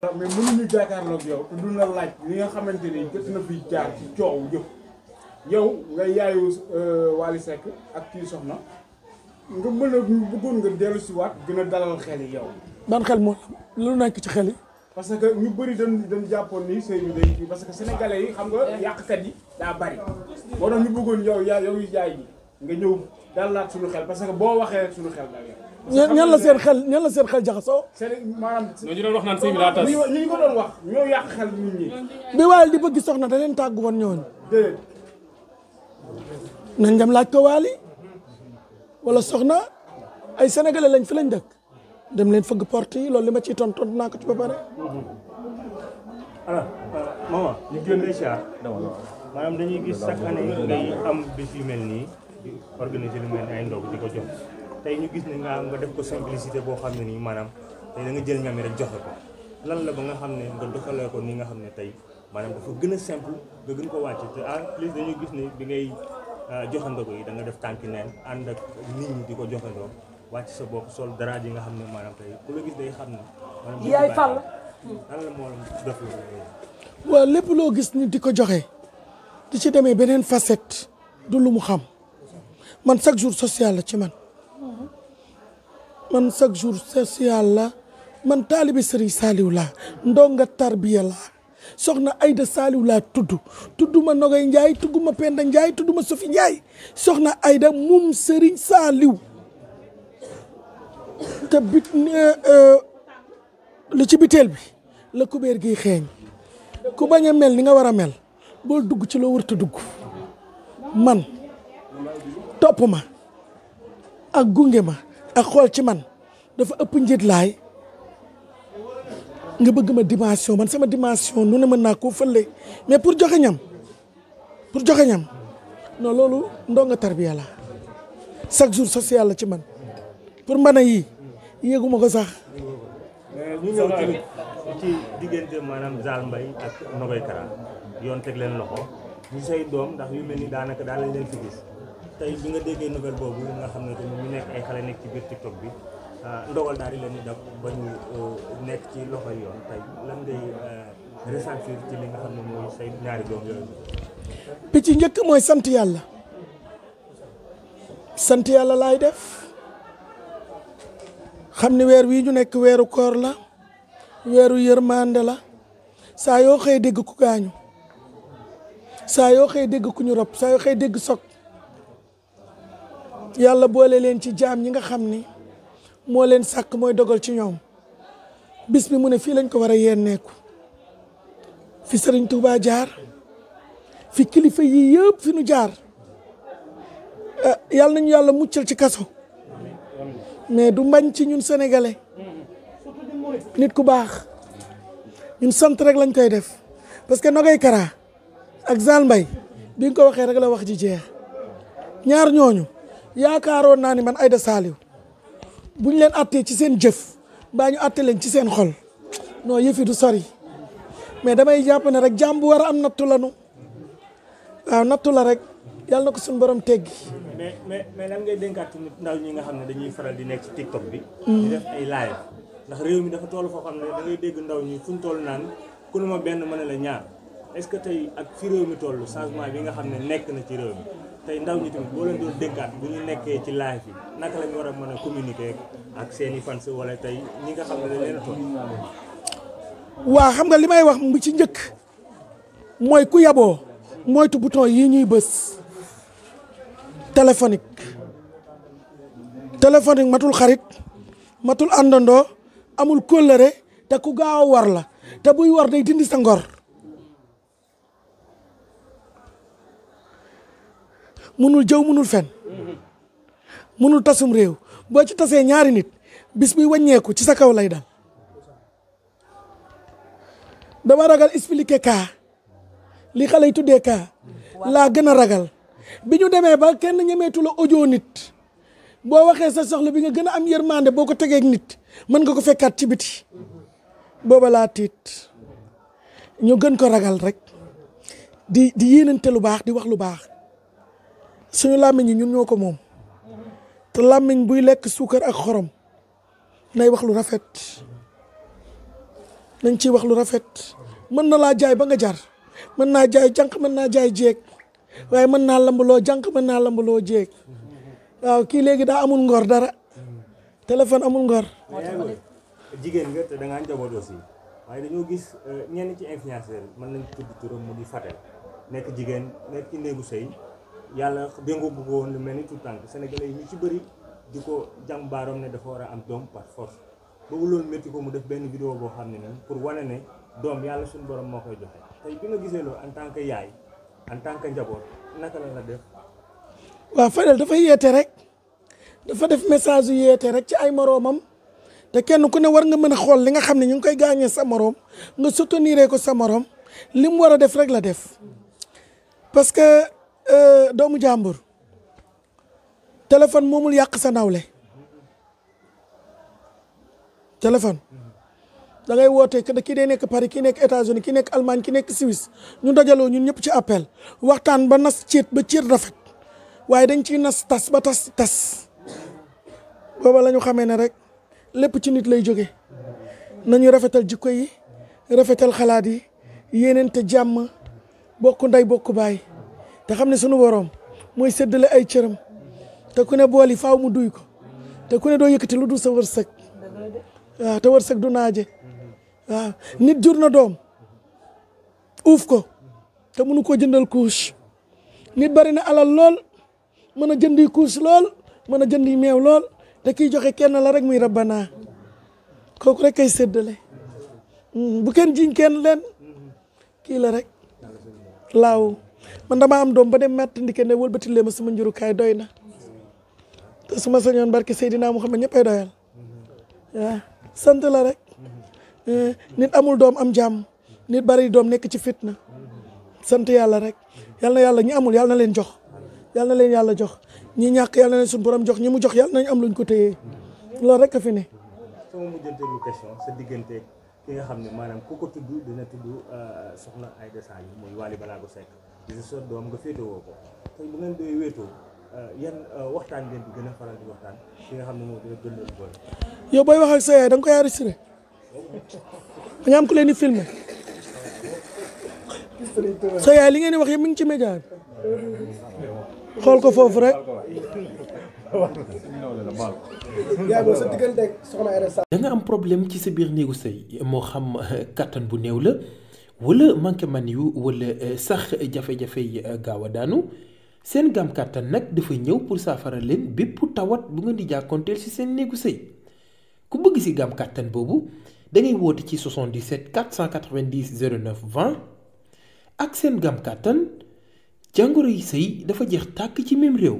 mais mënuñu jàkkaarloog yow te du la laaj li nga xamante ni jot na fi jaar ci coow yëpp yow nga yaayu Wally Seck ak kii soxna nga mën a bëggoon nga dellu si waat gën a dalal xel yi yow. ban xel moo lu nekk ci xel yi. parce que ñu bëri dañ jàppoon ni sëy bi day parce que sénégalais yi xam nga yàqkat yi daa bari moo tax ñu bëggoon yow yow yaay ji nga ñëw dalalaat suñu xel parce que boo waxee rek suñu xel daal yow. ñan la seen xel jaxasoo. maanaam ñu doon wax naan sëy bi daa tas. ñi ko doon wax ñoo yàq xel nit ñi. bi Wally di bëgg soxna da leen tàggu woon ñooñu. déedéet. nañ dem laaj ko Wally wala soxna ay sénégalais lañ fi lañ dëkk dem leen fëgg porte yi loolu li ma ciy tontu naa ko ci ba pare. alors maman ñu génnee char maanaam dañuy gis chaque année ngay am bis yu mel nii di organiser lu mel ni ay ndog di ko jox tey ñu gis ne nga def ko simplicité boo xam ne nii maanaam tey da nga jël ñami rek joxe ko lan la ba nga xam ne nga doxalee ko ni nga xam ne tey maanaam dafa gën a simple nga gën ko wàcc te en plus dañuy gis ne bi ngay joxandoo ko yi da nga def tànki neen ànd ak nit ñi di ko joxandoo wàcc sa bopp sol dara ji nga xam ne maanaam tey ku la gis day xam ne maanaam yaay fàll lan la moo la def loolu. waaw lépp loo gis ni di ko joxe di ci demee beneen facette du lu mu xam man chaque jour social la ci man chaque jour social la man taalibi Serigne Saliou laa ndonga tarbiya laa soxna Aïda Saliou laa tudduma Nogay Ndiaye tudduma Penda Ndiaye tudduma Sofi Ndiaye soxna Aïda moom Serigne Saliou te bit lu ci biteel bi la kubéer gi xeeñ ku bañ a mel ni nga war a mel boo dugg ci loo wërta dugg man topp ma ak gunge ma ak xool ci man dafa ëpp njët laay nga bëgg ma dimension man sama dimension nu ne mën naa koo fële mais pour joxe ñam non loolu ndonga tarbiya la chaque jour social la ci man pour mën a yii yéeguma ko sax. ñu ñëw tamit ci diggante maanaam Zal Mbaye ak Nogay Kara yoon teg leen loxo ñu say doom ndax yu mel ni daanaka daal lañ leen fi gis tey bi nga déggee nouvelle boobu nga xam ne tamit ñu nekk ay xale nekk ci biir TikTok bi ndogal daal di leen di dab ba ñu nekk ci loxo yoon tey lan ngay ressentir ci li nga xam ne mooy say ñaari doom yooyu. bi ci njëkk mooy sant yàlla laay def xam ni weer wii ñu nekk weeru koor la weeru yërmande la saa yoo xëy dégg ku gaañu saa yoo xëy dégg ku ñu rob saa yoo xëy dégg sok yàlla boole leen ci jaam ñi nga xam ni moo leen sàkk mooy dogal ci ñoom bis bi mu ne fii lañ ko war a yenneeku fi Sëriñ Tuubaa jaar fi kilifa yi yëpp fi nu jaar yàlla nañu yàlla muccal ci kaso mais du mbañ ci ñun sénégalais nit ku baax ñun sant rek lañ koy def parce que Nogay Kara ak Zal Mbaye bi nga ko waxee rek la wax ji jeex ñaar ñooñu yaakaaroon naa ni man Aïda Saliou buñ leen attee ci seen jëf mbaa ñu atte leen ci seen xol non yëfi du sori mais damay jàpp ne rek jàmm bu war a am nattu lanu waaw nattu la rek yàlla na ko suñu borom teggi. mais lan ngay dénkaat tamit ndaw ñi nga xam ne dañuy faral di nekk ci TikTok bi. di def ay live ndax réew mi dafa toll foo xam ne da ngay dégg ndaw ñi fu ñu toll naan ku ne ma benn mën la ñaar est-ce que tey ak fi réew mi toll changement bi nga xam ne nekk na ci réew mi tey ndaw ñi tamit boo leen doon dénkaat bu ñu nekkee ci live yi naka la ñu war a mën a communiquer ak seen i fans wala tey ñi nga xam ne dañ leen a toll. waa xam nga li may wax mu ci njëkk mooy ku yaboo moytu bouton yi ñuy bës. téléphonique matul xarit matul àndandoo amul kóllëre te ku gaaw a war la te buy war day dindi sa ngor munul jëw munul fen munul tasum réew boo ci tasee ñaari nit bis bi wàññeeku ci sa kaw lay dal dama ragal expliquer cas li xale yi tuddee cas laa gën a ragal bi ñu demee ba kenn ñemeetu la audio nit boo waxee sa soxla bi nga gën a am yërmande boo ko tegeeg nit mën nga ko fekkaat ci biti booba laa tiit ñu gën ko ragal rek di yéenante lu baax di wax lu baax suñu làmmiñ yi ñun ñoo ko moom te làmmiñ buy lekk suukar ak xorom nay wax lu rafet nañ ciy wax lu rafet mën na laa jaay ba nga jar mën naa jaay jànq mën naa jaay jéeg waaye mën naa lambaloo jànq mën naa lambaloo jéeg waaw kii léegi daa amul ngor dara téléphone amul ngor. jigéen nga te da ngaa njaboot aussi waaye dañoo gis ñenn ci influenceur mën nañ tudd turam mu di Fatel nekk jigéen nekk ci néegu sëy yàlla déngoo bëgg woon lu mel ni tout tànk sénégalais yi ñu ci bëri di ko jàm baaroom ne dafa war a am doom par force boobu loolu métti ko mu def benn vidéo boo xam ne nii pour wane ne doom yàlla suñu borom moo koy joxe tey bi nga gisee loolu en tant que yaay en tant que njaboot naka la def. waaw Fadel dafa yeete rek dafa def message yu yeete rek ci ay moroomam te kenn ku ne war nga mën a xool li nga xam ne ñu ngi koy gaañee sa moroom nga soutenir ko sa moroom li mu war a def rek la def parce que doomu jàmbur téléphone moomul yàq sa nawle téléphone da ngay woote kii day nekk Paris kii nekk États-Unis kii nekk Allemagne kii nekk Suisse ñu dajaloo ñun ñëpp ci appel waxtaan ba nas ciit ba ciit rafet waaye dañ ciy nas tas ba tas booba la ñu xamee ne rek lépp ci nit lay jóge nañu rafetal jikko yi rafetal xalaat yi yéeneente jàmm bokk ndey bokk baay te xam ne sunu boroom mooy séddale ay cëram te ku ne bool yi faaw mu duy ko te ku ne doo yëkkati lu dul sa wërsëg waaw te wërsëg du naaje waaw nit jur na doom uuf ko te mënu koo jëndal couche nit bari na alal lool mën a jëndi couche lool mën a jëndi meew lool te kiy joxe kenn la rek muy rabbana kooku rek kay séddale bu kenn jiñ kenn leen kii la rek laaw man dama am doom ba dem matt ndike ne wëlbati lee ma sama njurukaay doy na te su ma sañoon barke Seydina Muhammad ñëppay doyal waaw sant la rek nit amul doom am jàmm nit bari doom nekk ci fitna sant yàlla rek yal na yàlla ñi amul yal na leen jox yal na leen yàlla jox ñi ñàkk yal na leen suñu borom jox ñi mu jox yal nañ am luñ ko téyee loolu rek a fi ne. sama mujjanteelu question sa diggante ki nga xam ne maanaam ku ko tudd dina tudd soxna Aïda Saliou muy Wally Ballago Seck di sa sot doom nga féetewoo ko tey bu ngeen doy wéetoo yan waxtaan ngeen di gën a faral di waxtaan ki nga xam ne moo dina gën leen boole. yow booy wax ak sa yaay da nga koy enregistré da nga am ku leen di filmé sa yaay li ngeen di wax yëpp mi ngi ci média bi xool ko foofu rek. da nga am problème ci sa biir néegu sëy moo xam kattan bu néew la wala manqué man yu wala sax jafe-jafe yi gaaw a daanu seen gaam kattan nag dafa ñëw pour saafara leen bépp tawat bu ngeen di jàkkoonteel ci seen néegu sëy ku bëgg ci gaam kattan boobu da ngay woote ci 77 490 09 20 ak seen gaam kattan jàngoro yi sëy dafa jeex tàkk ci même réew.